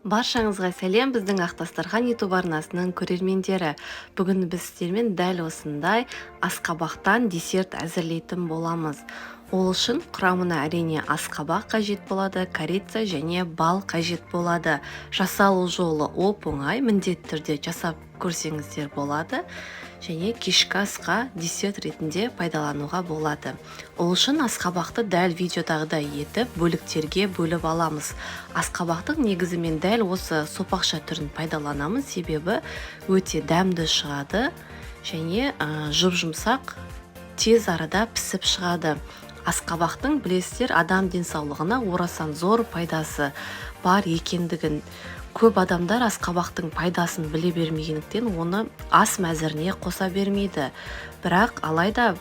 Баршаңызға сәлем, біздің Ақ дастархан YouTube арнасының көрермендері. Бүгін біз сіздермен дәл осындай асқабақтан десерт әзірлейтін боламыз. Ол үшін құрамына, әрине, асқабақ қажет болады, корица және бал қажет болады. Жасалу жолы оп оңай, міндетті түрде жасап көрсеңіздер болады және кешкі асқа десерт ретінде пайдалануға болады. Ол үшін асқабақты дәл видеодағыдай етіп бөліктерге бөліп аламыз. Асқабақтың негізі мен дәл осы сопақша түрін пайдаланамын, себебі өте дәмді шығады және жұп-жұмсақ, тез арада пісіп шығады. Асқабақтың, білесіздер, адам денсаулығына орасан зор пайдасы бар екендігін. Көп адамдар асқабақтың пайдасын біле бермегендіктен, оны ас мәзіріне қоса бермейді. Бірақ алайда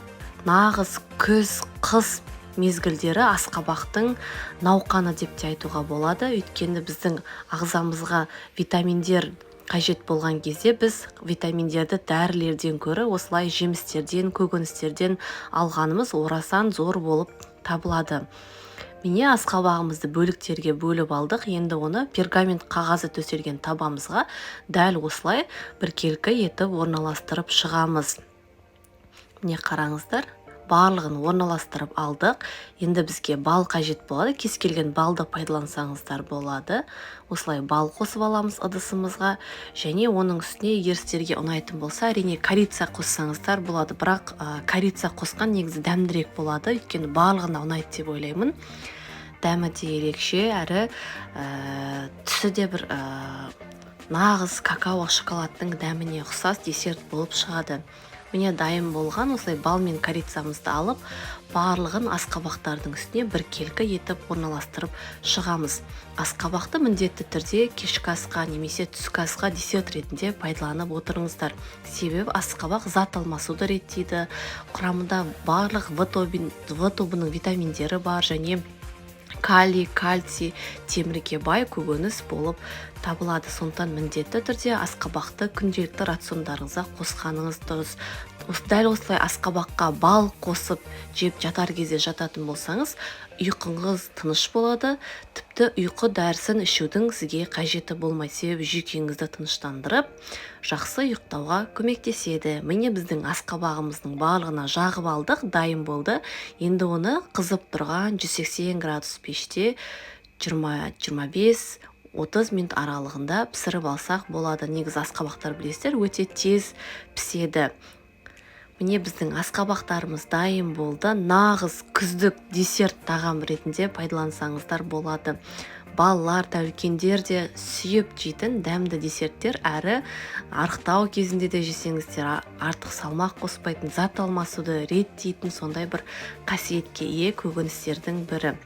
нағыз күз, қыс мезгілдері асқабақтың науқаны деп те айтуға болады, өйткені біздің ағзамызға витаминдер қажет болған кезде біз витаминдерді дәрілерден гөрі осылай жемістерден, көкөністерден алғанымыз орасан зор болып табылады. Міне, асқабағымызды бөліктерге бөліп алдық. Енді оны пергамент қағазы төселген табамызға дәл осылай біркелкі етіп орналастырып шығамыз. Міне, қараңыздар, барлығын орналастырып алдық. Енді бізге бал қажет болады. Кез келген балды пайдалансаңыздар болады. Осылай бал қосып аламыз ыдысымызға және оның үстіне, егер сіздерге ұнайтын болса, әрине, корица қоссаңыздар болады. Бірақ корица қосқан негізі дәмдірек болады, өйткені барлығына ұнайды деп ойлаймын. Дәмі де ерекше, әрі түсі де бір нағыз какао шоколадтың дәміне ұқсас десерт болып шығады. Міне, дайын болған. Осылай бал мен корицамызды алып, барлығын асқабақтардың үстіне біркелкі етіп орналастырып шығамыз. Асқабақты міндетті түрде кешкі асқа немесе түскі асқа десерт ретінде пайдаланып отырыңыздар, себебі асқабақ зат алмасуды реттейді, құрамында барлық В тобының витаминдері бар және калий, кальций, темірге бай көкөніс болып табылады. Сондықтан міндетті түрде асқабақты күнделікті рациондарыңызға қосқаныңыз дұрыс. Дәл осылай асқабаққа бал қосып жеп, жатар кезде жататын болсаңыз, ұйқыңыз тыныш болады. Тіпті ұйқы дәрісін ішудің сізге қажеті болмайды, себебі жүйкеңізді тыныштандырып, жақсы ұйықтауға көмектеседі. Міне, біздің асқабағымыздың барлығына жағып алдық, дайын болды. Енді оны қызып тұрған 180 градус пеште 20, 25, 30 минут аралығында пісіріп алсақ болады. Негізі асқабақтар, білесіздер, өте тез піседі. Міне, біздің асқабақтарымыз дайын болды. Нағыз күздік десерт тағам ретінде пайдалансаңыздар болады. Балалар да, үлкендер де сүйіп жейтін дәмді десерттер, әрі арықтау кезінде де жесеңіздер, артық салмақ қоспайтын, зат алмасуды реттейтін сондай бір қасиетке ие көкөністердің бірі.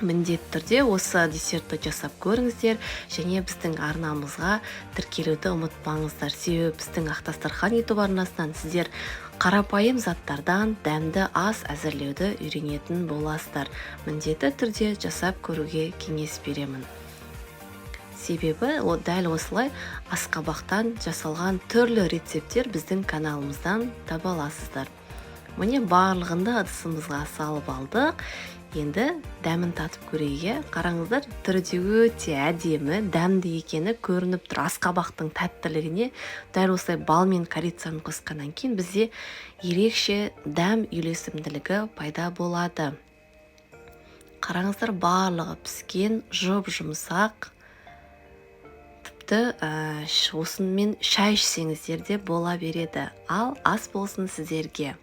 Міндетті түрде осы десертті жасап көріңіздер және біздің арнамызға тіркелуді ұмытпаңыздар, себебі біздің Ақ дастархан YouTube арнасынан сіздер қарапайым заттардан дәмді ас әзірлеуді үйренетін боласыздар. Міндетті түрде жасап көруге кеңес беремін, себебі дәл осылай асқабақтан жасалған түрлі рецепттер біздің каналымыздан таба аласыздар. Міне, барлығын да ыдысымызға салып алдық. Енді дәмін татып көрейік, иә. Қараңыздар, түрі де өте әдемі, дәмді екені көрініп тұр. Асқабақтың тәттілігіне дәл осылай бал мен корицаны қосқаннан кейін бізде ерекше дәм үйлесімділігі пайда болады. Қараңыздар, барлығы піскен, жұп жұмсақ. Тіпті осынымен шай ішсеңіздер де бола береді. Ал ас болсын сіздерге!